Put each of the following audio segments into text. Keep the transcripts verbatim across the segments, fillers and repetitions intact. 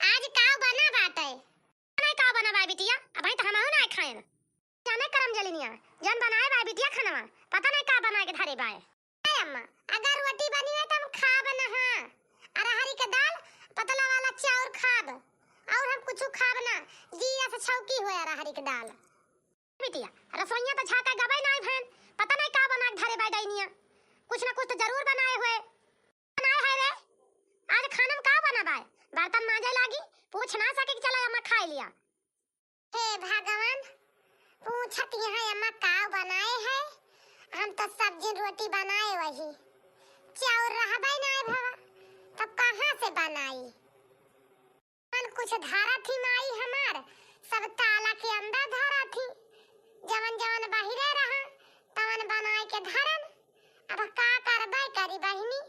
आज काव बना बाटे? नहीं काव बना बाय बिटिया, अबहीं त हमहू नाहीं खाएन। जाने करम जलिनिया, जौन बनाए बाय बिटिया खनवा, पता नहीं का बनाए के धरे बाय। ए अम्मा, अगर रोटी बनी है त हम खाब ना, हाँ। अरहरी के दाल, पतला वाला चाउर खाब, और हम कुछ खाब ना। जिया से छौकी होए अरहरी के दाल। बिटिया, रसोइया त झाँका गबे नाई भैन, पता नहीं का बना के धरे बाय डैनिया। कुछ ना कुछ त जरूर बनाए होए। बनाए है रे, आज खाना में का बना बाय? बर्तन मांजे लागी, पूछ ना सके कि चला अम्मा खाए लिया। हे भगवान, पूछत यहाँ अम्मा का बनाए है? हम त सब्जी रोटी बनाए वही, चाउर रहबे नाई भवा, तब कहाँ से बनाई? जवन कुछ धरा थी माई हमार, सब ताला के अंदर धरा थी। जवन जवन बहिरे रहा, तवन बनाए के धरन। अब का करबे करी बहिनी,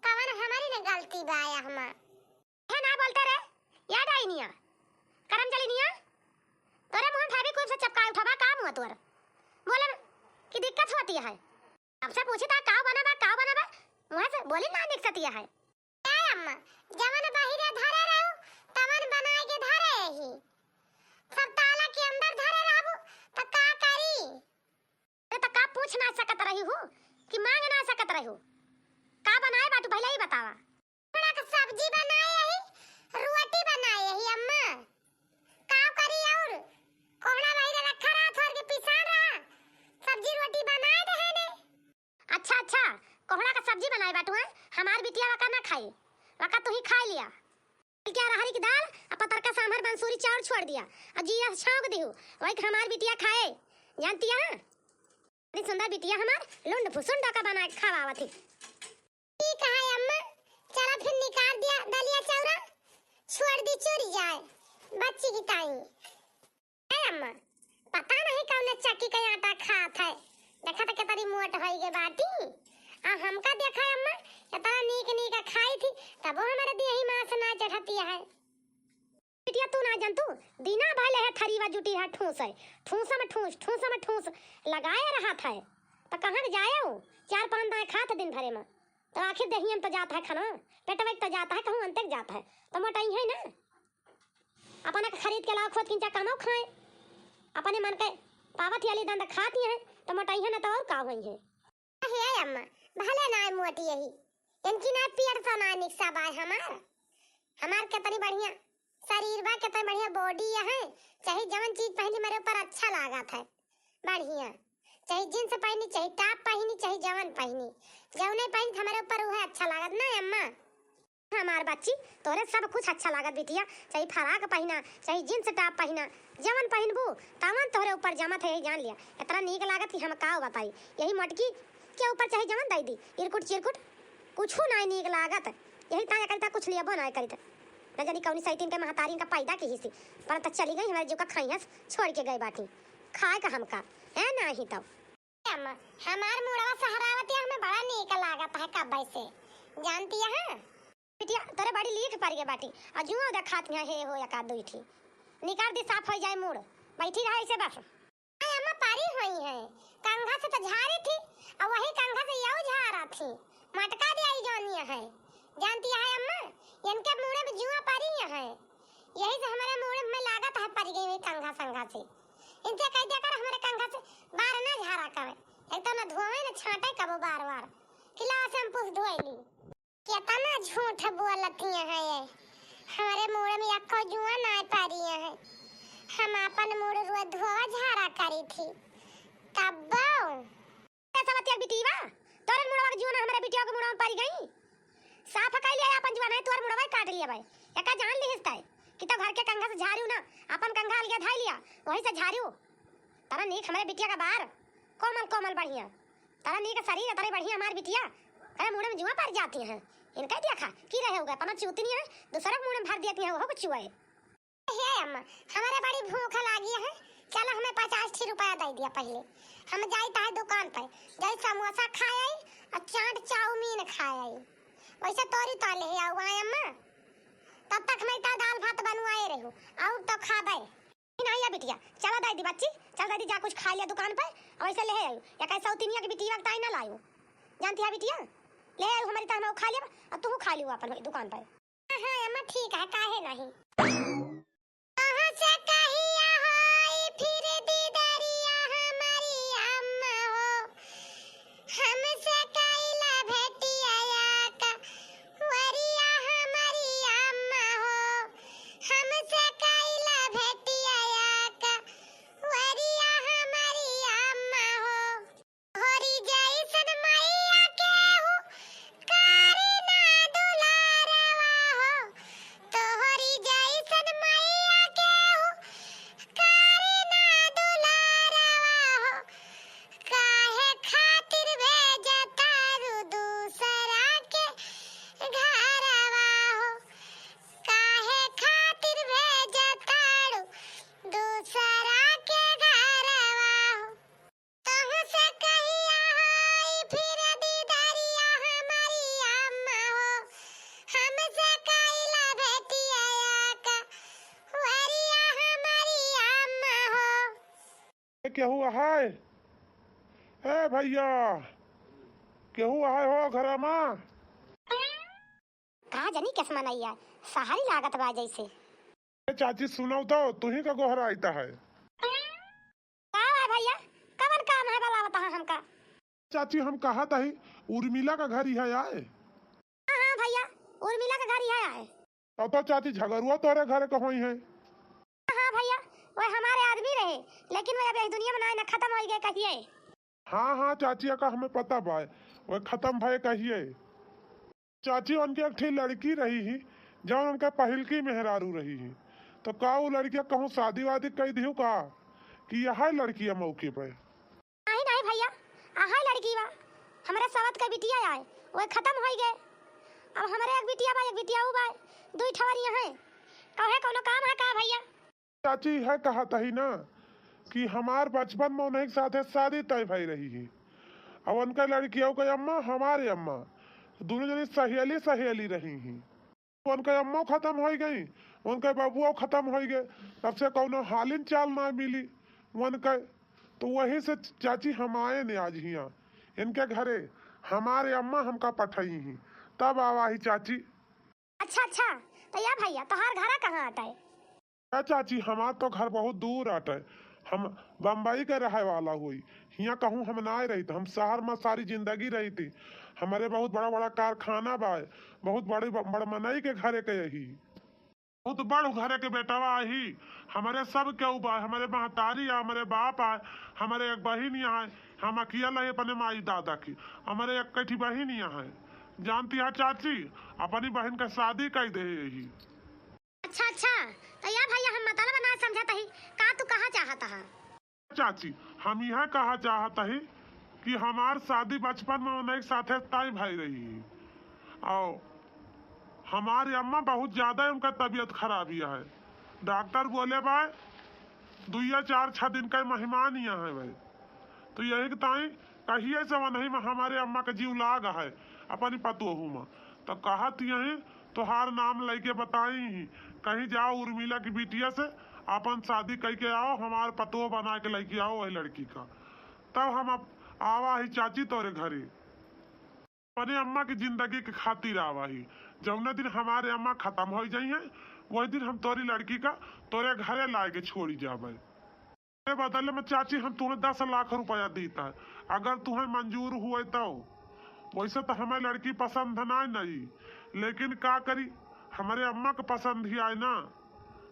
कवन हमरी न गलती बा हमार। हे ना बोलते रे, या डाइनिया, करम जलिनिया, तोरे मुँह में फेविक्विक से चपकाए उठा बा, का मुँह तोर? बोले में कि दिक्कत होती है। हमसे पूछी था, "काव बना बा, काव बना बा?" मुँह से बोली ना निकसतिया है। ए अम्मा, जवन बहिरे धरे रहू, तवन बनाए के धरे ही। सब ताला के अंदर धरे रहबू, त का करी? अरे, त का पूछ ना सकत रही हूँ कि मांग ना सकत रही हूँ? का बनाए बाटू, पहले ही बतावा। थोड़ा क सब्जी बनाए ही, रोटी बनाए ही अम्मा। का करी और? कोहड़ा बहिरे रखा रहा, थोड़ के पिसान रहा, सब्जी रोटी बनाए दे है ने। अच्छा, अच्छा, कोहड़ा क सब्जी बनाए बाटू, हैं? हमार बिटिया वका ना खाई, वका तू ही खाए लिया। क्या रहरी की दाल, आ पतरका सांभर मंसूरी चाउर छोड़ दिया, आ जिया छौंक दिहू, वही क हमार बिटिया खाए। जानती है? इतनी सुंदर बिटिया हमार लुंड फुसुंड का बना के खवावत ही। ठीक है अम्मा, चला फिर निकाल दिया दलिया चौरा, छोड़ दी चुर जाए बच्ची की ताई। ए अम्मा, पता नहीं कौन चक्की का आटा खात है, देखा तो कितनी मोट होई गई बाटी। आ हमका देखा अम्मा, इतना नीक नीक खाई थी, तबो हमारे देही मांस ना चढ़ती है। बिटिया, तू ना जानतू, दिना भर है थरीवा जुटी है, ठूस है, ठूस में ठूस, ठूस में ठूस लगाए रहत है। तो कहाँ के जाए हो? चार पान दाएँ खात दिन भरे में, तो आखिर देहिया में तो जात है खाना, पेटवा के तो जात है, कहूँ अंते के जात है, तो मोटाई है ना। अपना के खरीद के लाओ, खुद किंचा कमाओ खाए, अपने मन के पावत याली दंद खाती है, तो मोटाई है ना, तो और का होई है। हे अम्मा, भले नाय मोटी यही, इनकी नाय पेट तो नाय निकसा बाय हमार। हमार कितनी बढ़िया शरीर बा, कितनी बढ़िया body है, चाहे जवन चीज पहनी मेरे ऊपर अच्छा लागत है, बढ़िया। चाहे jeans पहनी, चाहे top पहनी, चाहे जवन पहनी, जवने पहनी हमारे ऊपर वह अच्छा लागत ना अम्मा। हमार बच्ची, तोरे सब कुछ अच्छा लागत बिटिया, चाहे फराक पहिना, चाहे jeans top पहिना, जवन पहिनबू, तवन तोहरे ऊपर जमत है, यही जान लिया। इतना नीक लागत कि हम का बताई। यही मोटकी के ऊपर चाहे जवन दई दी, इरकुट चिरकुट, कुछू नाय नीक लागत। यही ताय करिता कुछ लियबो नाय करित। न जानी कौनी सैतीन के महतारी का पैदा की हिसी, पर त चली गई, हमारे जीव का खैहस छोड़ के गए बाटी। खाए का हमका, है नाही तब। अम्मा, हमार मुड़वा सहरावतिया हमें बड़ा नीक लागत है कब्बे से, जानती है? बिटिया, तोरे बड़ी लीख पड़ गए बाटी, और जुआ उधर खात में हे हो एक आध दुई ठी। निकाल दी, साफ हो जाए मूड़, बैठी रहे ऐसे बस। अरे अम्मा, पारी हुई है, कंघा से तो झारी थी, और वही कंघा से यऊ झारा थी, मटका दे आई जौनिया है, जानती है अम्मा, इनके मुड़े में जुआ पड़ी है, यही से हमारे मुड़े में लागत है पड़ गई हुई कंघा संघा से। इनसे कह दिया कर हमारे कंघा से बार ना झारा करे, एक तो ना धोवे ना छाटे कबो बार बार, किला से हम पूछ धोए ली। कितना झूठ बोलती है ये, हमारे मुड़े में एको जुआ ना पड़ी है, हम अपन मुड़ रोज धोवा झारा करी थी, तब्बो। ए सवतिया बिटिया, तोरे मुड़वा के जुआ ना हमारे बिटिया के मुड़वा में पड़ गई। साफ कई लिया अपन जुआ, नहीं तोर मुड़वा ही काट लिया भाई। एका जान लिहिस तय कि तो घर के कंघा से झारियो ना, अपन कंघा अलगे धाई लिया, वही से झारियो। तरा नीक हमारे बिटिया का बार, कोमल कोमल बढ़िया, तरा नीक शरीर, तरे बढ़िया हमार बिटिया, करे मुड़े में जुआ पड़ जाती हैं। इनका देखा की रहे होगा, अपना चूतनी है, दूसरा के मुड़े में भर देती हैं, वह कुछ चुआ है। हे अम्मा, हमारे बड़ी भूख लागी है, चलो हमें पचास ठी रुपया दे दिया पहले, हम जाई ताहे दुकान पे, जाई समोसा खाए आई और चाट चाउमीन खाए आई, वैसे तोरी तो ले आओ आए अम्मा, तब तक मैं तो दाल भात बनवाए रहू, और तो खाबे। नहीं या बिटिया, चला दे दी बच्ची, चल दे दी, जा कुछ खा लिया दुकान पे, और वैसे ले आयु, या कहीं सौतिनिया के बिटिया के ताई ना लायु, जानती है बिटिया, ले आयु हमारी ताई, हम खा लिया, और तू खा लियो अपन दुकान पे। हाँ, हाँ, अम्मा, ठीक है, काहे नहीं। कहाँ से कहिया होई फिर दीदरिया हमारी अम्मा हो, हमसे कैला भेटिया का वरिया हमारी अम्मा हो, हमसे कैला भेटिया का वरिया हमारी अम्मा हो। तोहरी जैसन मैया केहू कारी ना दुलारवा हो, तोहरी जैसन मैया केहू कारी ना दुलारवा हो, काहे खातिर भेजतारू दूसरा के घरवा हो, काहे खातिर भेजतारू दूसरा के घरवा हो। तोहसे कहिया होई फिर दीदरिया हमारी अम्मा हो, हमसे कैला भेटिया का वरिया हमारी अम्मा हो। ए, केहू अहाय? ए भैया, केहू अहाय हो घरा मा? का जनी केस मनैया, सहारी लागत बा जैसे। ए चाची, सुनौ तो, तुही का गोहराइत है। का है भैया, कवन काम है, बुलावत है हमका? चाची, हम कहत हई, उर्मिला का घर ही है आए। हाँ, हाँ भैया, उर्मिला का घर ही है आए। तब तो चाची, झगरुआ तोरे घर के होई है। हाँ, हाँ भैया, वह हमारे आदमी रहे, लेकिन वह अब यही दुनिया में ना, ना खत्म हो गए कहिए। हाँ, हाँ चाची, का हमें पता बा, वह खत्म भय कहिए। चाची, उनके एक ठे लड़की रही ही, जौन उनके पहिलकी मेहरारू रही ही। तो का उ लड़किया कहूँ शादी वादी कई दिहू का, कि यह लड़किया मौके पे? नहीं, नहीं भैया, अहाय लड़की बा, हमरे सवत के बिटिया आए, वो खत्म होई गए। अब हमरे एक बिटिया बा, एक बिटिया उ बा, दुई ठवरिया हैं। कहे कौनो काम है का भैया? चाची, है कहत ही ना कि हमार बचपन में उन्हीं के साथे शादी तय भई रही ही। अब उनका लड़कियों के अम्मा, हमारे अम्मा, दोनों जनी सहेली सहेली रही ही। उनके अम्मो खत्म होई गई, उनके बबुओ खत्म होई गए। तब से कौनो हालिन चाल ना मिली उनके। तो वही से चाची, हम आए ने आज हियाँ इनके घरे, हमारे अम्मा हमका पठाई ही, तब आवा ही चाची। अच्छा, अच्छा, तो या भैया, तोहार घरा कहाँ आटे? ए चाची, हमार तो घर बहुत दूर आटे। हम बम्बई के रहे वाला होई। हियाँ कहूँ हम नाय रहित। हम शहर में सारी जिंदगी रहित। हमरे बहुत बड़ा बड़ा कारखाना बा। बहुत बड़ी ब-, बड़ मनई के घरे के यही। बहुत बड़ घरे के बेटवा आही। हमरे सब केहू बा। हमरे महतारी आ, हमरे बाप आ, हमरे एक बहिन यहाँ है। हम अकेला ही अपने माई दादा की। हमरे एक कठी बहिन यहाँ है। जानती है चाची, अपनी बहिन का शादी कई दे यही। अच्छा, अच्छा, तो या भैया, हम मतलब ना समझत ही, का तू कहा चाहत हा? चाची, हम यह कहा चाहत ही कि हमार शादी बचपन में उन्हीं के साथे तय भई रही है। और हमारी अम्मा बहुत ज्यादा उनका तबीयत खराब ही है। डॉक्टर बोले बा, दुइया चार छह दिन का मेहमान ही है भाई। तो यही के ताई कहिए से वनही में हमारे अम्मा के जीव लाग है अपनी पतोहू में। तो कहत यही तोहार नाम लेके बताई ही, कहीं जाओ उर्मिला की बिटिया से अपन शादी कई के आओ, हमार पतोह बना के लेके आओ वही लड़की का। तब हम अब आवा ही चाची तोरे घरे। अपने अम्मा की जिंदगी के खातिर आवा ही। जौने दिन हमारे अम्मा खत्म हो जाई हैं, वही दिन हम तोरी लड़की का तोरे घरे लाए के छोड़ी जाबे। ए बदले में चाची, हम तुम्हें दस लाख रुपया दीत है, अगर तुम्हें मंजूर हुए तो। वैसे तो हमें लड़की पसंद ना नहीं, लेकिन का करी, हमारे अम्मा के पसंद ही आए ना,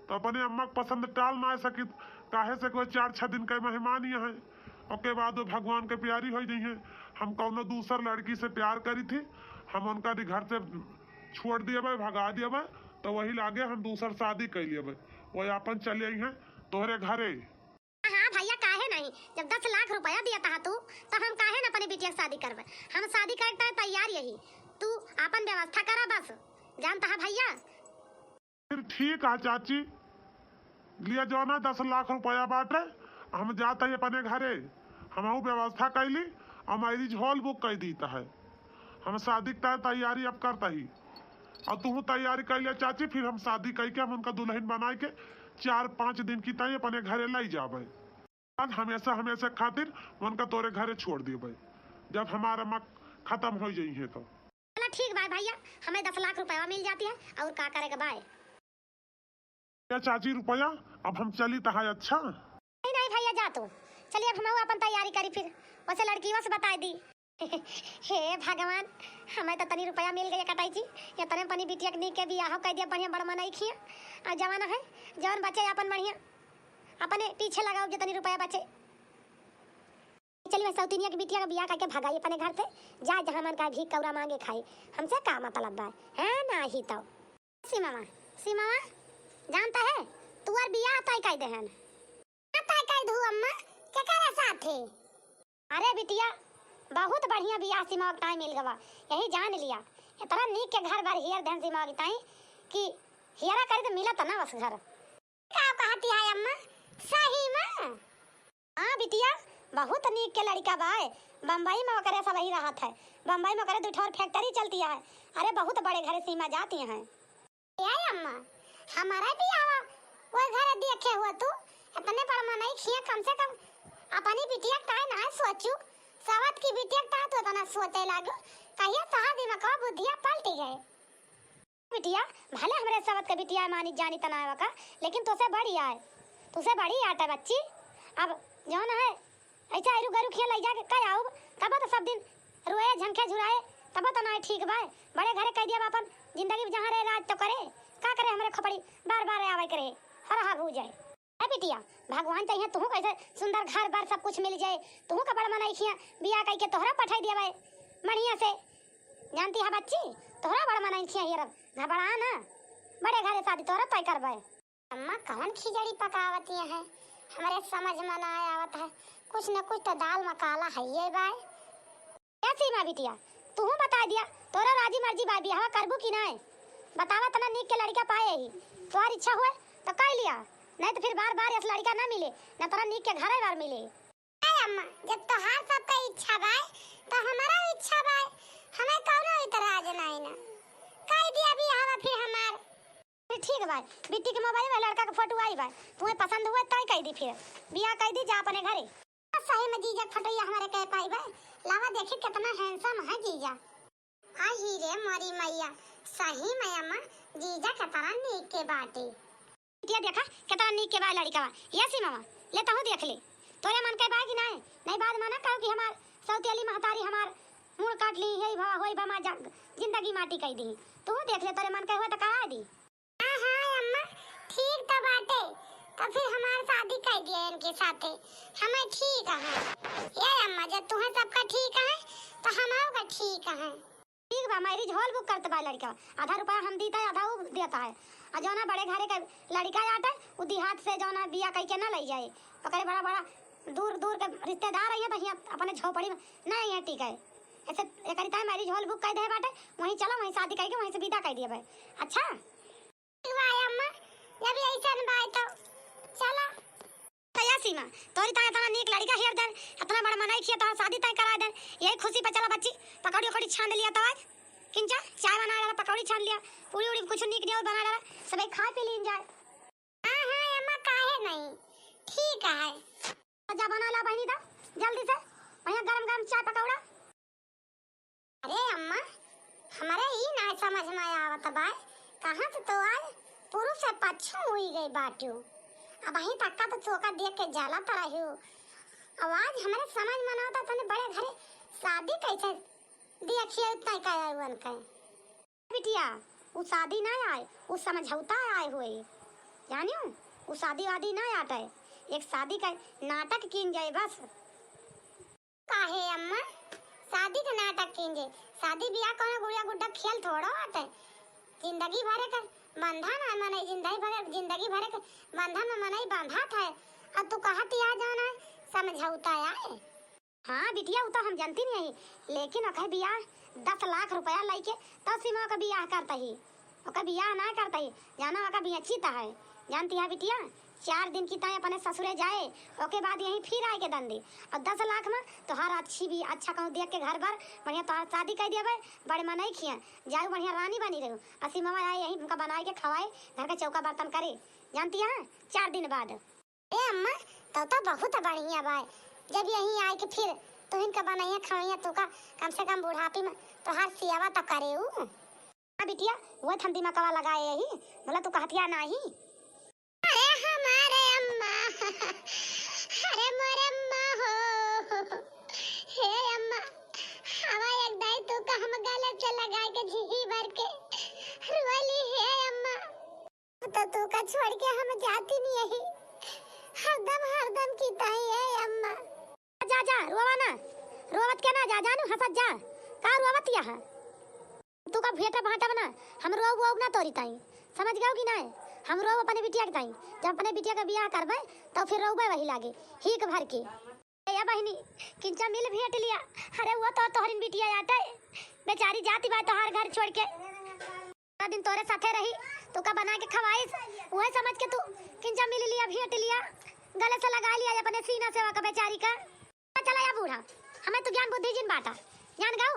तो अपने अम्मा के पसंद टाल ना सकित, काहे से कोई चार छह दिन का मेहमान ही है, ओके बाद वो भगवान के प्यारी हो जाई है। हम कौनो दूसर लड़की से प्यार करी थी, हम उनका भी घर से छोड़ दिए भाई, भगा दिए भाई, तो वही लागे हम दूसर शादी कर लिए भाई, वही अपन चले आई हैं तोहरे घरे। हाँ भैया, काहे नहीं? जब दस लाख रुपया दिया था तू, तो हम काहे न अपने बिटिया के शादी करबे? हम शादी करे के तैयार यही, तू आपन व्यवस्था करा बस, जानता है भैया। फिर ठीक है चाची, लिया जाओ ना, दस लाख रुपया बाटे, हम जात ही अपने घरे, हम व्यवस्था कैली और marriage hall book कर दीता है। हम शादी की तैयारी अब करता ही, और तू तैयारी कर लिया चाची, फिर हम शादी करके हम उनका दुल्हन बनाए के चार पाँच दिन की तय अपने घरे ले जाबे। बाद हमेशा हमेशा खातिर उनका तोरे घरे छोड़ देबे, जब हमारा माँ खत्म हो जाई है तो। चला ठीक बाय भैया, हमें दस लाख रुपया मिल जाती है, और का करे के बाय? या चाची रुपया, अब हम चली तहाय, अच्छा? नहीं, नहीं भैया, जा तू। चलिए, अब हम अपन तैयारी करी फिर। वैसे लड़कियों से बताइ दी। हे भगवान, हमें तो तनी रुपया मिल गया कटाई जी। ये तने अपनी बिटिया के नीक के बियाह कइ दिया, बढ़िया बड़ मनई खिया। और जवान है, जवान बचे अपन बढ़िया, अपने पीछे लगाओ, जितनी रुपया बचे। चलिए, सौतिनिया के बिटिया के बियाह करके भगाई अपने घर से, जाए जहाँ मन का भीख कौरा मांगे खाए, हमसे का मतलब बा? है ना ही तो। सीमावा, सीमावा, जानता है, तुअर बियाह तय कइ देहन। का तय कइ दू अम्मा, केकरे साथे? अरे बिटिया, बहुत बढ़िया बियाह सीमावा के ताई मिल गवा, यही जान लिया। इतना नीक के घर बार हियर देहन सीमावा के ताई कि हियरा करी तो मिलत ना बस घर। का कहती है अम्मा, सही में? हाँ बिटिया, बहुत नीक के लड़िका बाय। बम्बई में ओकरे सब ही रहत है। बम्बई में ओकरे दू ठो और फैक्ट्री चलती है। अरे बहुत बड़े घरे सीमा जाती हैं। ए अम्मा, हमारा बियाह वो घरे देखे हुआ तू, इतने बड़ मनई खिया, कम से कम अपनी बिटिया का ना सोचू। सवत की बिटिया का तू इतना सोचे लागू, कहिया तहार दिमाग बुद्धिया पलटी गए। बिटिया, भले हमरे सवत के बिटिया मानी जानी तनावा का, लेकिन तोसे बड़ी आए, तोसे बड़ी आटे बच्ची। अब जौन है, ऐसा आयरु गरु खिया लई जाके का आउब, तब तो सब दिन रोए, झंखे झुराए, तब तो ना ठीक बाय। बड़े घरे कह दिया अपन जिंदगी में जहाँ रहे राज तो करे, का करे हमरे खोपड़ी बार बार आवे करे, हर हा भू जाए। ए बिटिया, भगवान चाहिए तुहू कैसे सुंदर घर बार सब कुछ मिल जाए, तुहू का बड़ मनई खिया बियाह कई के तोहरा पठाई दिया बाय बढ़िया से। जानती है बच्ची, तोहरा बड़ मनई खिया हियर घबरा ना, बड़े घरे शादी तोहरा तय करबे। अम्मा कौन खिचड़ी पकावती है, हमरे समझ में ना आवत है, कुछ न कुछ तो दाल में काला है ये बाय। ए सीमा बिटिया, तुहू बताइ दिया, तोरा राजी मर्जी बाय, बियाहवा करबू कि नाय? बतावा, तना नीक के लड़िका पाए ही, तोहार इच्छा होए तो कइ लिया, नहीं तो फिर बार बार ऐस लड़िका ना मिले, ना तना नीक के घरे बार मिले। ए अम्मा, जब तोहार सबका इच्छा बाय, तो हमारा इच्छा बाय, हमें कौनो इतराज नाई ना। कइ दिया बियाहवा फिर हमार। अरे ठीक बाय, बिट्टी के मोबाइल में लड़का के फोटो आई बाय, तुम्हें पसंद हुए तय कइ दी फिर, बियाह कइ दी जा अपने घरे। सही में जीजा के फोटोया हमारे कह पाई बाय, लावा देखी कितना handsome है जीजा। आई रे मोरी मैया, सही में अम्मा जीजा के तरह नीक के बाटे। बिटिया देखा, कितना नीक के बाय लड़िकवा। ये सीमावा, ले तहू देख ले। तोरे मन के बाय कि नाय? नहीं बाद में ना कहो कि हमार सौतेली महतारी हमार मूड़ काट ली, यही भवा होई बा, हमार जा-, जिंदगी माटी कइ दी। तू देख ले, तोरे मन के हुए तो करा दी। हाँ, हाँ, अम्मा, ठीक तो बाटे। तो फिर हमार शादी कइ दिया इनके साथे। हमें ठीक है। ये अम्मा, जब तुम्हें सबका ठीक है, तो हमारो का ठीक है। ठीक बा, marriage hall book करत बा लड़िका। आधा रुपया हम दीता है, आधा उ देता है। आ जौना बड़े घरे के लड़िका आटे, उ देहात से जौना बियाह कइके ना लइ जाए। ओकरे बड़ा बड़ा दूर दूर के रिश्तेदार अइहें, तो हियाँ अपने झोपड़ी में ना अइहें टिके। ऐसे एकरी ताई marriage hall book कइ दे बाटे, वहीं चला, वहीं शादी कइके वहीं से विदा कइ दिए बे। अच्छा? ठीक बा अम्मा, जब अइसन बाय तो चला। तो या सीमा, तोरी ताई इतना नीक लड़िका हेर देन, इतना बड़ मनई खिया तोहार शादी तय करा देन, यही खुशी पे चला बच्ची, पकौड़ी उकौड़ी छान लिया तो आज, किंचा, चाय बना डाला, पकौड़ी छान लिया, पूड़ी उड़ी कुछ नीक नियर बना डाला, सबे खा पी लीन जाए। हाँ, हाँ, अम्मा, काहे नहीं, ठीक है। तो जा बना ला बहिनी दा, जल्दी से, बढ़िया गरम गरम चाय पकौड़ा। अरे अम्मा, हमरे ई ना समझ में आवत बा, कहाँ से तो आज पूरब से पच्छिम हुई गई बाट्यू। अबहीं तक का तो तोका देख के जलत रह्यू। अब आज हमरे समझ में ना आवत, तने बड़े घरे शादी कैसे देखिए, उतना ही कहे उनके। बिटिया, उ शादी ना आए, उ समझौता आए हुए। जानियो, उ शादी वादी ना आटे। एक शादी का नाटक कीन जाए बस। काहे अम्मा? शादी के नाटक कीन जाए? शादी बियाह कौनो गुड़िया गुड्डा खेल थोड़ो आटे। जिंदगी भरे के बंधन है, मने जिंदगी भरे, जिंदगी भरे के बंधन में मनई बांधत है। अब तू कहत या जौन है, समझौता आए। हाँ बिटिया, उ तो हम जानती नहीं, लेकिन ओकर बियाह दस लाख रुपया लइके तब सीमा ओकर बियाह करता ही, ओकर बियाह ना करता ही, जाना ओकर बियाह चिता है। जानती है बिटिया, चार दिन की ताई अपने ससुरे जाए, ओके बाद यहीं फिर आए के दंदी। और दस लाख में तोहार अच्छी भी, अच्छा कहूँ देख के घर बार बढ़िया तोहार शादी कर दिया भाई, बड़े मनई खिया, जाऊ बढ़िया रानी बनी रहू। और सीमा आए यहीं उनका बनाए के खवाए, घर का चौका बर्तन करे। जानती है, चार दिन बाद। ए अम्मा, तब तो बहुत बढ़िया बा। जब यहीं आए के फिर तुहिन का बनइया खवइया तू का, कम से कम बुढ़ापी में तोहार सियावा तो करे ऊ। हाँ बिटिया, वो हम दिमागवा लगाए यही, बोला तू कहतिया नाही। अरे हमारे अम्मा, अरे मोरे अम्मा हो, हे अम्मा, हवा एक दाई तू का हम गले से लगा के झिही भर के रोली, हे अम्मा। तो तू का छोड़ के हम जाती नहीं यही, हरदम हरदम की ताई, हे अम्मा। जा जा, रोवा ना, रोवत के ना जा, जानू हंसत जा, का रोवत यह? तू का भेंटा भांटा बना, हम रोब वोब ना तोरी ताई, समझ गयो कि नाय? हम रोब अपने बिटिया के ताई, जब अपने बिटिया का बियाह करबे, तो फिर रोबे वही लागे, हीक भर के। ए या बहिनी, किंचा मिल भेंट लिया। अरे वो तो तोहरिन बिटिया आटे, बेचारी जाती बा तोहार घर छोड़ के। सारा दिन तोरे साथे रही, तू का बना के खवाइस, उहे समझ के तू किंचा मिल लिया, भेंट लिया, गले से लगा लिया अपने सीना से, वका बेचारी का। चला या बूढ़ा, हमें तू ज्ञान बुद्धि जिन बाटा, जान गऊ,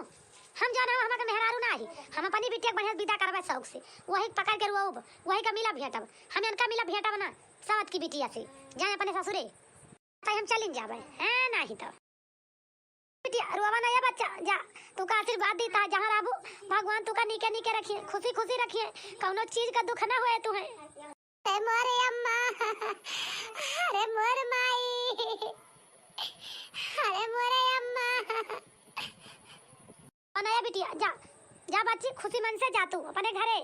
हम जान हम, हमें के मेहरारू ना ही, हम अपनी बिटिया के बढ़िया विदा करबे शौक से, वही पकड़ के रोब, वही का मिला भेंटब, हम इनका मिला भेंटब ना, सवत की बिटिया से, जाए अपने ससुरे, ताई हम चलिन जाबे, हैं, नाही तो। बिटिया, रोवा ना या बच्चा, जा, तू का आशीर्वाद देता है, जहाँ रहबू, भगवान तू का नीके नीके रखिए, खुशी खुशी रखिए, कौनो चीज का दुख ना होए तुहे। अरे मोरे अम्मा, अरे मोर माई, अरे मोरे अम्मा। रोवा ना या बिटिया, जा, जा बच्ची, खुशी मन से जा तू अपने घरे।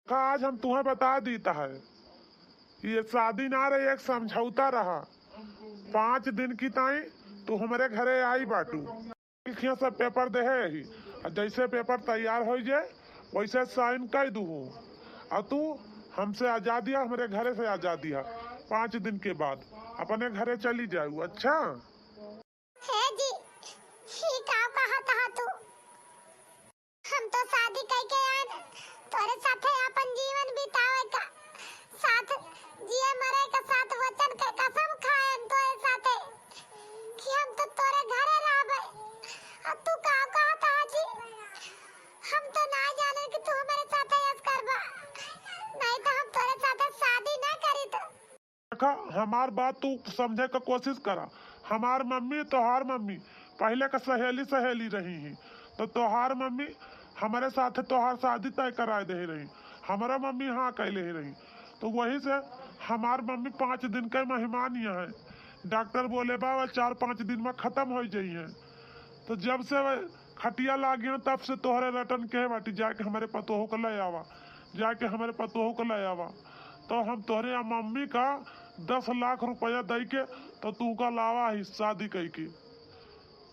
आज हम तुम्हें बता दीता है, ये शादी ना रही, एक समझौता रहा। पाँच दिन की ताई तू हमरे घरे आई बाटू। लिखिया सब पेपर देहे ही, और जैसे पेपर तैयार हो जाए, वैसे साइन कर दूहू। और तू हमसे आजादिया, हमरे घरे से आजादिया। पाँच दिन के बाद अपने घरे चली जाऊ। अच्छा? हे जी, ही का कहत हा तू? हम तो शादी कइके आन तोरे साथे अपन जीवन बितावे का, साथ जिए मरे का, साथ वचन के कसम खाएन तोरे साथे कि हम तो तोरे घरे रहबे। अब तू का कहत हा जी? हम तो ना जाने कि तू हमारे साथे ऐस करबा, नहीं तो हम तोरे साथे शादी ना करीत। देखा, हमार बात तू समझे क कोशिश करा। हमार मम्मी, तोहार मम्मी पहिले क सहेली, सहेली रही ही, तो तोहार मम्मी हमरे साथे तोहार शादी तय कराए दे रही, हमरा मम्मी हाँ कहले ही रही। तो वही से हमार मम्मी पाँच दिन के मेहमान यहाँ है। डॉक्टर बोले बा, वह चार पाँच दिन में खत्म हो जाई है। तो जब से वह खटिया लागी ना, तब से तोहरे रटन के बाटी, जाके हमरे पतोह को ले आवा, जाके हमरे पतोह को ले आवा। तो हम तोहरे मम्मी का दस लाख रुपया दई के तो तू का लावा ही शादी कई के,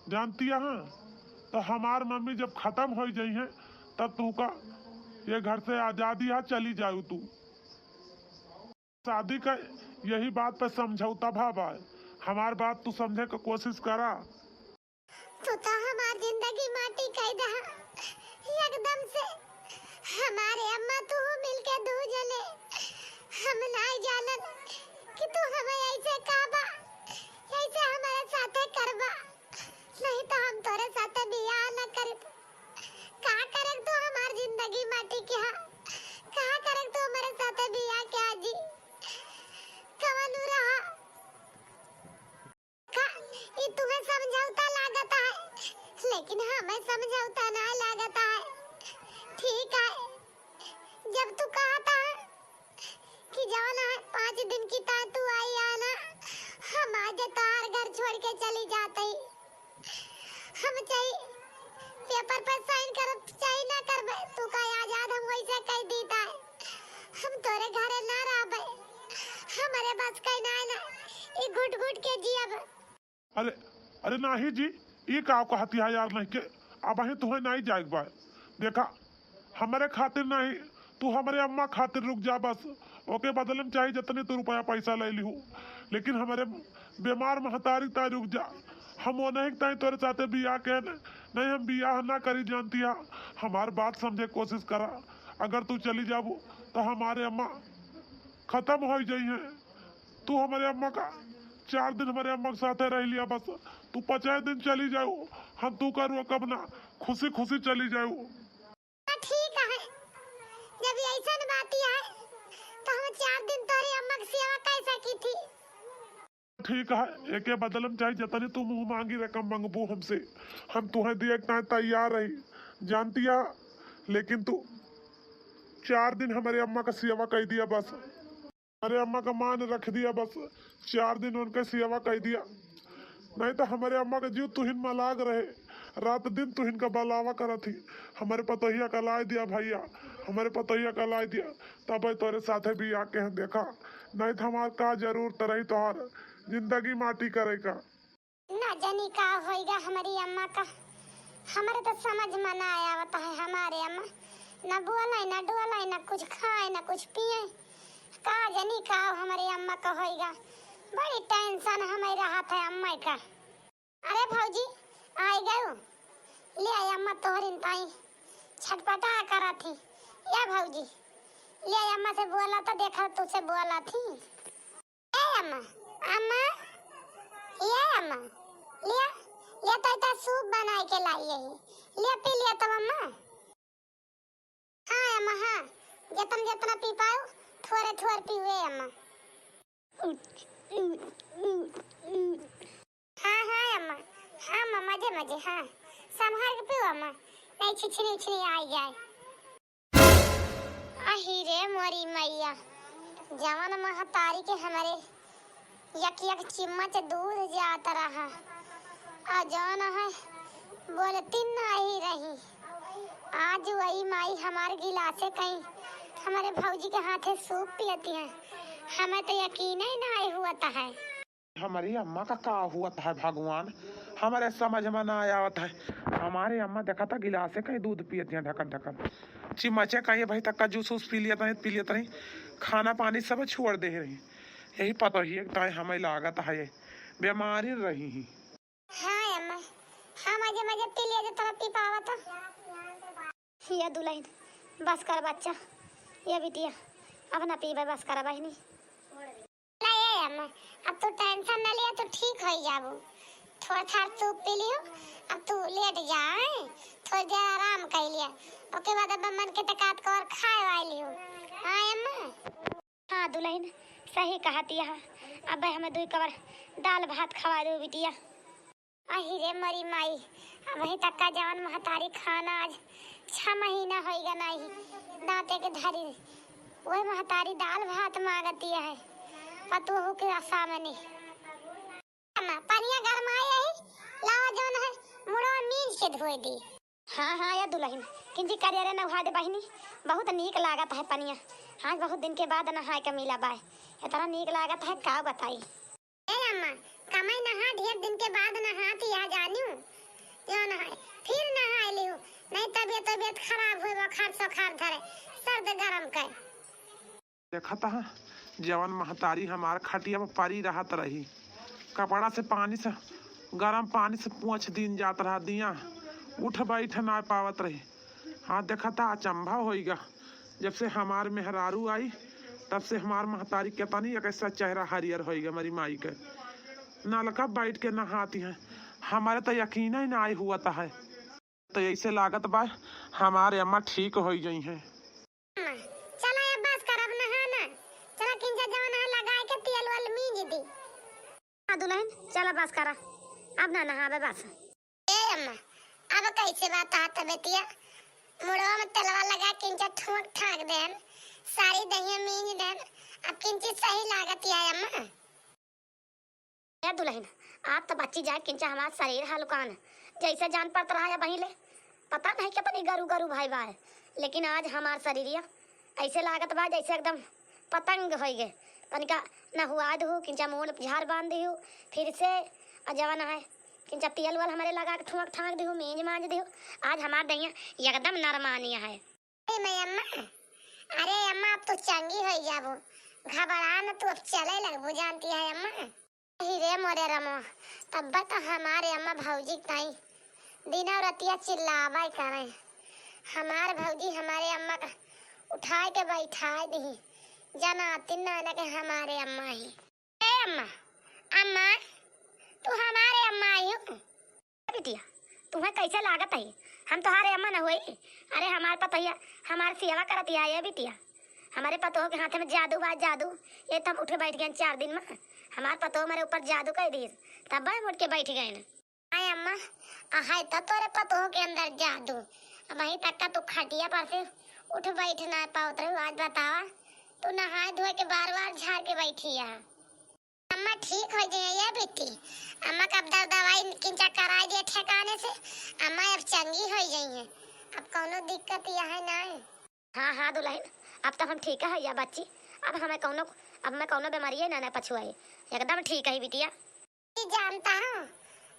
जानती है। तो हमार मम्मी जब खत्म हो जाई है, तब तू का ये घर से आजादी है, चली जाऊ तू। शादी का यही बात पे समझौता भा बा। हमार बात तू समझे के कोशिश करा। तू तो हमार जिंदगी माटी कई दहा एकदम से। हमारे अम्मा तू मिलके दू जने, हम नाई जानन कि तू हमें ऐसे कहबा, ऐसे हमारे साथे करबा, नहीं तो हम तोरे साथे बियाह न करब। का करब तू हमार जिंदगी माटी के हा? का करब तू हमारे साथे बियाह के आजी? कवनु रहा? का ई तुम्हें समझौता लागत है, लेकिन हमें समझौता ना लागत है। ठीक है, जब तू कहत है कि जवन है पाँच दिन की ता तू आई आना, हम आज तोहार घर छोड़ के चली जात ही। हम चाही पेपर पर साइन करब, चाही ना करबे, तू का आजाद हम वैसे कह दीता है। हम तोरे घरे ना रहबे, हमरे बस का ना है ना, ई घुट घुट के जियब। अरे, अरे नाही जी, ई का कहती है यार, नहीं के, अबहीं तुहे नहीं जाए के बा। देखा, हमरे खातिर नहीं, तू हमरे अम्मा खातिर रुक जा बस। ओके बदले में चाहे जितने तू रुपया पैसा ले लिहू, लेकिन हमरे बीमार महतारी ताई रुक जा। हम वो नहीं ताई तोरे साथे बियाह के न, नहीं हम बियाह ना करी जानती है। हमार बात समझे कोशिश करा, अगर तू चली जाबू तो हमारे अम्मा खत्म हो जाई है। तू हमरे अम्मा का चार दिन हमरे अम्मा के साथे रह लिया बस। तू पचास दिन चली जाऊ, हम तू का रोकब ना, खुशी खुशी चली जाऊ। तो ठीक है, जब ऐसन बात ही है, तो हम चार दिन तोहरी अम्मा के सेवा कर सकी थी। ठीक है, एके बदले में चाहे जतनी तू मुँह माँगी रकम मंगबू हमसे, हम तुहें दिए के ताईं तैयार रही, जानतिया। लेकिन तू चार दिन हमरे अम्मा क सेवा कइ दिया बस। हमरे अम्मा क मान रख दिया बस, चार दिन उनके सेवा कइ दिया। नहीं तो हमरे अम्मा क जीव तुहिन मा लाग रहे, रात दिन तुहिन क बलावा करत ही। हमरे पतोहिया क लाइ दिया भइया, हमरे पतोहिया क लाइ दिया, तबे तोरे साथे बियाह के हैं देखा, नहीं तो हमार का जरूरत रही तोहार, जिंदगी माटी करे का। ना जानी का होइगा हमरी अम्मा का, हमरे तो समझ मा ना आवत है। हमारे अम्मा ना बोले, ना डोले, ना कुछ खाए, ना कुछ पिए। का जानी का हमरी अम्मा का होइगा, बड़ी tension हमें रहत है अम्मा का। अरे भौजी, आइ गयो, ले आइ अम्मा तोहरिन ताईं छटपटा करत ही। या भौजी, ले आइ अम्मा से बोला तो देखा तुझसे बोला थी। ए अम्मा, अम्मा, ए अम्मा, लिया, लिया तो इतना सूप बनाए के लाई यही, लिया पी लिया तब अम्मा। हाँ अम्मा, हाँ, जतन जतना पी पाओ, थोरे थोरे पीवे अम्मा। हाँ, हाँ अम्मा, हाँ अम्मा, मजे मजे, हाँ, संभाल के पीओ अम्मा, नहीं छिछनी उछनी आई जाए। अही रे मोरी मैया, जवन महतारी के हमरे यक यक चिम्मच दूध जात रहा, आ जवन है बोलती नाही रही। आज वही माई हमार गिलासे कहीं हमरे भौजी के हाथे सूप पियती हैं, हमें तो यकीन ही नाही हुआ है। हमरी अम्मा का का हुआ है भगवान, हमरे समझ मा ना आवत है। हमारे अम्मा देखा था गिलासे कहीं दूध पियत हैं ढकन ढकन, चिमचे कहीं भाई तक का जूस वूस पी लिया था, पी लिया था, खाना पानी सब छोड़ दे रही। यही पतोहिए के ताईं हमें लागत है ये बीमारी रही ही। हाँ अम्मा, हाँ मजे मजे पी लिया जो तोरा पी पावा तो। ये दुलहिन, बस कर बच्चा, ये बिटिया, अब ना पीबे, बस कर बहिनी। ला ए अम्मा, अब तू tension न लिया, तू ठीक होइ जाबू। थोड़ थार सूप पी लियो, अब तू लेट जा, हैं? थोड़ी देर आराम कइ लिया, ओके बाद अब मन के टकात को और खाए वाई लियो। हाँ अम्मा। हाँ दुलहिन, सही कहत यह, अब हमें दुई कवर दाल भात खवा दो बिटिया। अही रे मरी माई, अबही तक का जवन महतारी खाना आज छह महीना होइगा नाही दांते के धरी, वही महतारी दाल भात मांगती है पतोहू के सामने। अम्मा, पनिया गरमाए है, लावा जवन है मुड़वा मींज के धोए दी। हाँ हाँ या दुलहिन, किंची करिया रे नहा दे बहिनी, बहुत नीक लागत है पनिया। हाँ, बहुत दिन के बाद नहाए के मिला बाय, इतना नीक लागत है का बताई। ए अम्मा, कमाई नहा ढेर दिन के बाद नहात या जानियो। यो नहाए, फिर नहाए लियो, नहीं तबियत तबियत खराब होए, बुखार सुखार धरे, सर्द गरम के। देखत ह, जवन महतारी हमार खटिया पर परी रहत रही, कपड़ा से पानी से, गरम पानी से पोंछ दीन जात रहा दिया, उठ बैठ ना पावत रही। हाँ, देखत ह, अचंभा होइगा। जब से हमार मेहरारू आई, तब से हमार महतारी केतनी एक ऐसा चेहरा हरियर होइगा, हमारी माई के। नलका बैठ के नहाती हैं, हमारे तो यकीन ही ना आई हुआ है। तो ऐसे लागत बा, हमारे अम्मा ठीक होइ जइहैं। अम्मा, चला अब बस कर, अब नहा ना। चला किंचा जवन है लगाए के तेल वेल मीज दी। हाँ दुलहिन, चला बस करा, अब ना नहाबे बस। ए अम्मा, अब कैसे बात आता बेटिया? मुड़वा में तेलवा लगा किंचा ठोक ठाक देन, सारी दहिया मीज देन, अब किंची सही लागत है अम्मा? ए दुलहिन, आप त बच्ची जाए किंचा हमार शरीर हलुकान, जैसे जान पड़त रहा या बहिले। पता नहीं कितनी गरू गरू भाई बाय, लेकिन आज हमार शरीरिया ऐसे लागत बा जैसे एकदम पतंग होइ गए। तनिका नहुआ दहू, किंचा मूल झार बांध दहू, फिर से आ जवन है किंचा तेल वाल हमारे लगा के ठुमक ठाक दहू, मींज मांज दहू। आज हमार दहिया एकदम नरमानिया है। अरे मैं अम्मा, अरे अम्मा, अब तू चंगी होइ जाबू, घबरा न, तू अब चले लगबू, जानती है अम्मा। अही रे मोरे रमो, तब्बे तो हमारे अम्मा भौजी ताई दिना रतिया चिल्लावे करे। हमार भौजी हमारे अम्मा का उठाए के बैठाए दी, जनाती ना ना के हमारे अम्मा ही। ए अम्मा, अम्मा, तू हमारे अम्मा आई हो? बिटिया, तुम्हें कैसे लागत है? हम तोहारे अम्मा न होई? अरे हमार पतोहिया हमार सेवा करत है ये बिटिया। हमरे पतोह के हाथे में जादू बा, जादू। ये तो हम उठ के बैठ गए चार दिन में। हमार पतोह हमरे ऊपर जादू कइ दिहिस, तब हम उठ के बैठ गए। हाय अम्मा, अहै तो तोरे पतोह के अंदर जादू। अबहीं तक का तू खटिया पर से उठ बैठ ना पावत रहू, आज बतावा, तू नहाए धोए के बार बार झाड़ के बैठी है। अम्मा ठीक होइ जइहैं ये बेटी। अम्मा का अब दर दवाई किंचा कराइ दिया ठेकाने से। अम्मा अब चंगी होइ जइहैं। अब कउनो दिक्कत यहै नाहीं। हाँ, हाँ दुलहिन, अब तो हम ठीक है या बच्ची। अब हमें कउनो, अब हमें कउनो बेमारिये ना, ना पछुआए। एकदम ठीक है बिटिया। ई जानता हूँ,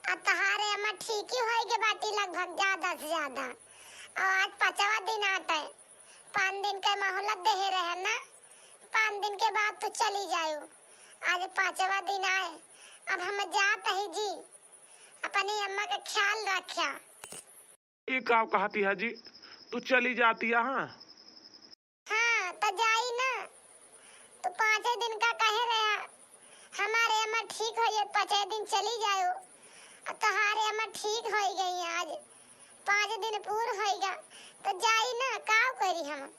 अब तोहारे अम्मा ठीक ही होइ गए बाटी लगभग ज्यादा से ज्यादा। और आज पाँचवा दिन आटे। पाँच दिन के मोहलत देहे रहे ना, पाँच दिन के बाद तू चली जायू। आज पाँचवा दिन आए, अब हम जात ही जी, अपनी अम्मा का ख्याल रख्या। ई का कहती है जी, तू चली जाती है? हाँ, हाँ तो जाई ना, तू पाँचे दिन का कहे रहा, हमारे अम्मा ठीक होइ गए, पाँचे दिन चली जायू। अब तोहारे अम्मा ठीक होइ गई, आज पाँच दिन पूर होइगा, तो जाई ना, काव करी हम?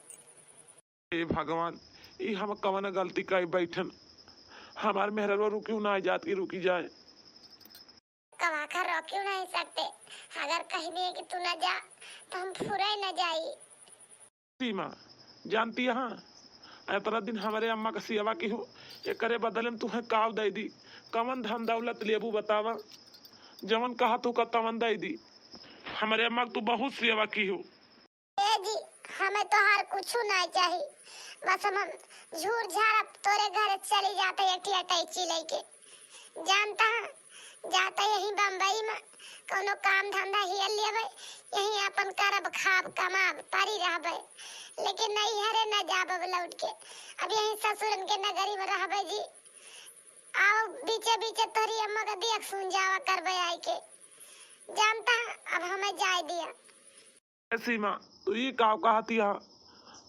ए भगवान, ई हम कवन गलती कइ बैठन? हमार मेहररुआ रुकियो ना जात कि रुकी जाए। कवा का रोकियो नहीं सकते, अगर कहि दिए कि तू ना जा, तो हम फुरे न जाई। सीमा, जानती है, इतना दिन हमरे अम्मा का सेवा किहू, एकरे बदले में तुहें काव दइ दी? कवन धन दौलत लेबू बतावा? जवन कहा तू का तवन दइ दी। हमरे अम्मा का तू बहुत सेवा किहू। ए जी, हमें तोहार कुछु ना चाही, बस हम, हम झूर झार अब तोरे घर चली जाते एक ठिया टैची लेके। जानता है, जाते यहीं बम्बई में कउनो काम धंधा हियल लेबे, यहीं अपन करब, खाब, कमाब, परी रहबे, लेकिन नैहरे न जाब अब लौट के। अब यहीं ससुरन के नगरी में रहबे जी। आओ बीचे बीचे तोहरी अम्मा का देख सुन जावा करबे आइके। जानता है, अब हमें जाए दिया। ए सीमा, तू ई काव कहती है?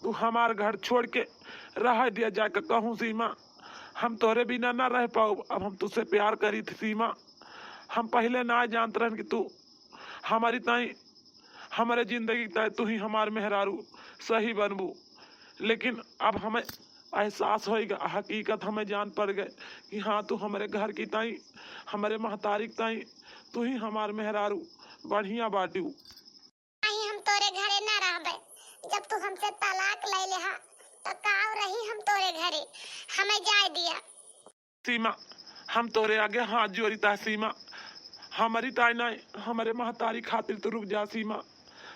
तू हमार घर छोड़ के रह दिया जाके कहूँ सीमा, हम तोरे बिना ना रह पाउब। अब हम तुझसे प्यार करी थी सीमा, हम पहिले ना जानत रहन कि तू हमारी ताई, हमारे जिंदगी ताई तू ही हमार मेहरारू सही बनबू। लेकिन अब हमें एहसास होइगा, हकीकत हमें जान पड़ गए कि हाँ, तू हमरे घर की ताई, हमरे महतारी की ताई, तू ही हमार मेहरारू बढ़िया बाटू। नहीं, हम तोरे घरे ना रहबे। जब तू हमसे तलाक ले लेहा, तो काव रही हम तोरे घरे? हमें जाए दिया। सीमा, हम तोरे आगे हाथ जोड़ी ता सीमा, हमारी ताई नाई, हमरे महतारी खातिर तू रुक जा सीमा,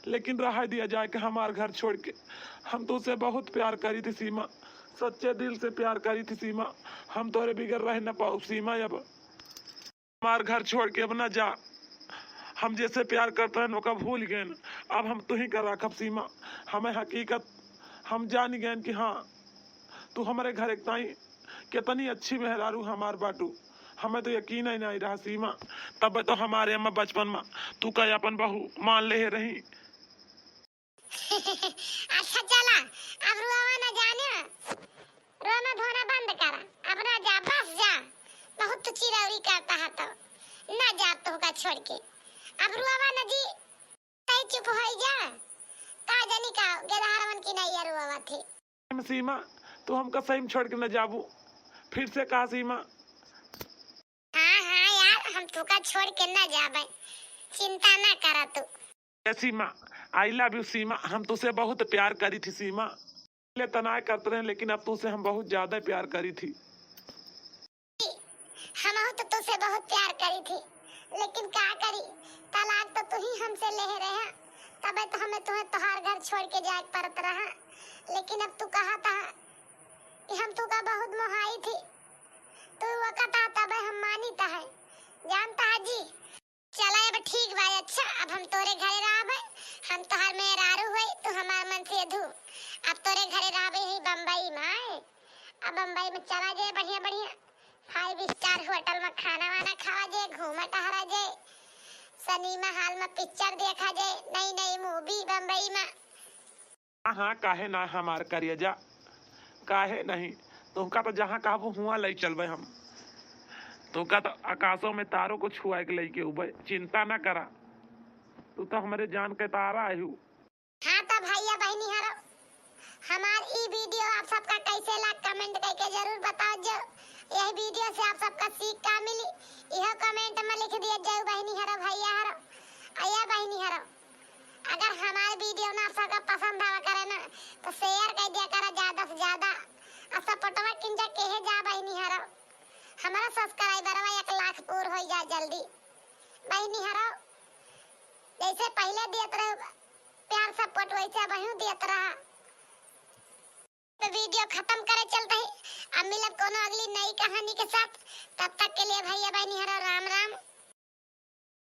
लेकिन रह दिया जाए के हमार घर छोड़ के। हम तुझसे बहुत प्यार करी थी सीमा, सच्चे दिल से प्यार करी थी सीमा, हम तोरे बिगर रह न पाउब सीमा। अब हमार घर छोड़ के अब ना जा। हम जैसे प्यार करत रहन, ओका भूल गएन। अब हम तुही का राखब सीमा। हमें हकीकत हम जान गएन कि हाँ, तू हमरे घर एक ताई कितनी अच्छी मेहरारू हमार बाटू। हमें तो यकीन ही नहीं रहा सीमा। तब तो हमारे अम्मा बचपन में तू का अपन बहू मान ले रही। अच्छा चला, अब रुआवा न जाने, रोना धोना बंद करा, अब ना जा, बस जा, बहुत तू चिरौरी करता है तो ना जा तोहका छोड़ के, अब रुआवा न जी, तई चुप होई जा, का जानी का गेदहरवन की नैया रुआवा थी। सीमा, तू हमका सही में छोड़ के न जाबू, फिर से कहा सीमा। हाँ, हाँ यार, हम तोका छोड़ के ना जाबे, चिंता ना करा तू। ए सीमा, I love you सीमा, हम तुझसे बहुत प्यार करी थी सीमा। ले तनाय करते रहे, लेकिन अब तुझसे हम बहुत ज्यादा प्यार करी थी। हमहू तो तुझसे बहुत प्यार करी थी, लेकिन का करी, तलाक तो तू ही हमसे ले रहे, तबे तो हमें तुहे तोहार घर छोड़ के जाए के पड़त रहा। लेकिन अब तू कहा था कि हम तू का बहुत मोहाई थी, तू वकत आ तबे हम मानी तहे, जानता है जी। चला अब ठीक बा, अच्छा, अब हम तोरे घरे रहबे, हम तोहार मेहरारू होई, तू हमार मनसेधू। अब तोरे घरे रहबे ही बम्बई में, आए। अब बम्बई में चला जाए बढ़िया बढ़िया five star hotel में खाना वाना खावा जाए, घूमा टहरा जाए, सिनेमा hall में picture देखा जाए, नई नई movie बम्बई में। हाँ, हाँ, काहे ना हमार करेजा, काहे नहीं? तुमका तो जहाँ कहबू हुआँ लई चलबे हम। तुमका तो आकाशों में तारों को छुआ के लई के उबे, चिंता ना करा, तू तो हमरे जान के तारा आयु। हाँ तो भैया बहनी हरो, हमार ई video आप सब कमेंट करके जरूर बताओ जो यही वीडियो से आप सबका सीख का मिली, यह कमेंट में लिख दिया जाओ बहिनी हरो, भैया हरो, अया बहिनी हरो। अगर हमारे वीडियो ना आप सबका पसंद आवा करे ना, तो शेयर कर दिया करा ज्यादा से ज्यादा, और सपोर्टवा किंजा केहे जा बहिनी हरो, हमारा सब्सक्राइबरवा एक लाख पूर हो जा जल्दी बहिनी हरो। जैसे पहले दियत रहे प्यार सपोर्ट, वैसे अबहू दियत रहा। तो वीडियो खत्म करे चलते ही, अब मिलब कोनो अगली नई कहानी के साथ। तब तक के लिए भैया बहिनी हरो राम राम।